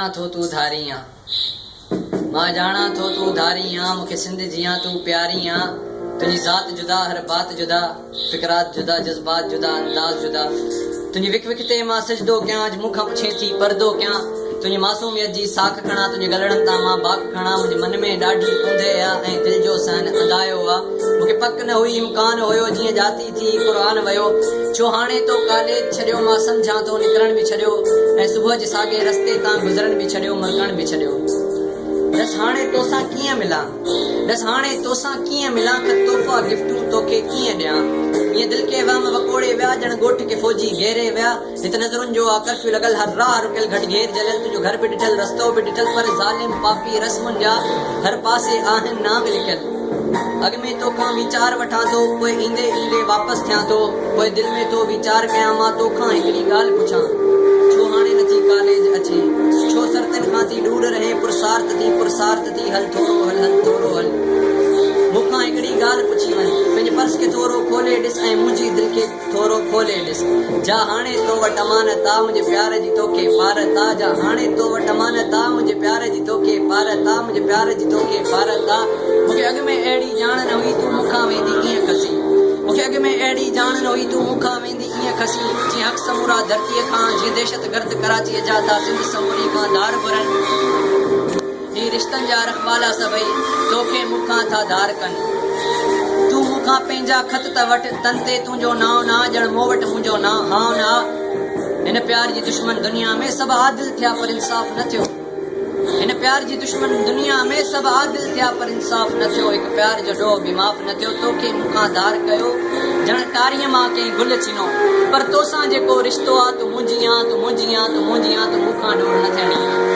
ڄاڻان ٿو تون ڌاري آن. مان ڄاڻان ٿو تون ڌاري آن، مون کي سنڌ جيان تون پياري آن. تنهنجي ذات جدا، هر بات جدا، فڪرات جدا، جذبات جدا، انداز جدا. تنهنجي وک وک تي مان سجدو ڪيان، اڄ مون کان پڇين ٿي پردو ڪيان. تنهنجي معصوميت جي ساک کڻان، تنهنجي گلڙن تان مان باک کڻان. منهنجي من ۾ ڏاڍي اوندهه آ ۽ دل جو صحن اندايو آ. مون کي پڪ نه هئي امڪان هيو، جيئن ڄاتي ٿي قرآن ويو. ڇو هاڻي تو ڪاليج ڇڏيو مان سمجهان ٿو نڪرڻ به ڇڏيو ۽ صبح جي ساڳئي رستي تان گذرڻ به ڇڏيو مرڪڻ به ڇڏيو. ڏس هاڻي توسان ڪيئن ملان ڏس هاڻي توسان ڪيئن ملان خط تحفا گفٽون توکي ڪيئن ڏيان ائين دل کي وهم وڪوڙي ويا ڄڻ ڳوٺ کي فوجي گهيري ويا. هت نظرن جو آ ڪرفيو لڳل هر راهه رڪيل گهٽ گهير جليل تنهنجو گهر به ڏٺل رستو به ڏٺل پر ظالم پاپي رسمن جا هر پاسي آهن نانگ لکيل اڳ ۾ توکان ويچار وٺان ٿو پوء ايندي ايندي واپس ٿيان ٿو پوء دل ۾ ٿو ويچار ڪيان مان توکان هڪڙي ڳالهه پڇان ڇو هاڻي نٿي ڪاليج اچين ڇو سرتين کان ٿي ڏور رهين پرسارت ٿي پرسارت ٿي هل ٿورو هل هل ٿورو هل مون کان هڪڙي ڳالهه پڇي وڃ پنهنجي پرس کي ٿورو کولي ڏس ۽ منهنجي دل کي ٿورو کولي ڏس، جا هاڻي تو وٽ امانت آ، منهنجي پيار جي توکي پارت آ، جا هاڻي تو وٽ امانت آ، منهنجي پيار جي توکي پارت آ، منهنجي پيار جي توکي پارت آ. مون کي اڳ ۾ اهڙي ڄاڻ نه هئي، تون مون کان ويندي ائين کسي. مون کي اڳ ۾ اهڙي ڄاڻ نه هئي، تون مون کان ويندي ائين کسي، جيئن حق سمورا ڌرتيء کان، جيئن دهشتگرد ڪراچيء جا ٿا سنڌ سموري کان ڌار گهرن. هي رشتن جا رکوالا سڀئي، توکي مون کان ٿا ڌار ڪن. تون مون کان پنهنجا خط ته وٺ، تن تي تنهنجو نانء نه آ، ڄڻ مون وٽ منهنجو نانء هانء نه آ. هن پيار جي دشمن دنيا ۾، سڀ عادل ٿيا پر انصاف نه ٿيو. هن پيار جي دشمن دنيا ۾، سڀ عادل ٿيا پر انصاف نه ٿيو. هڪ پيار جو ڏوهه به معاف نه ٿيو. توکي مون کان ڌار ڪيو، ڄڻ ٽاريء مان ڪنهن گل ڇنو. پر توسان جيڪو رشتو آ، تون منهنجي آن، تون منهنجي آن، تون منهنجي آن، تون مون کان ڏور نه ٿيڻي.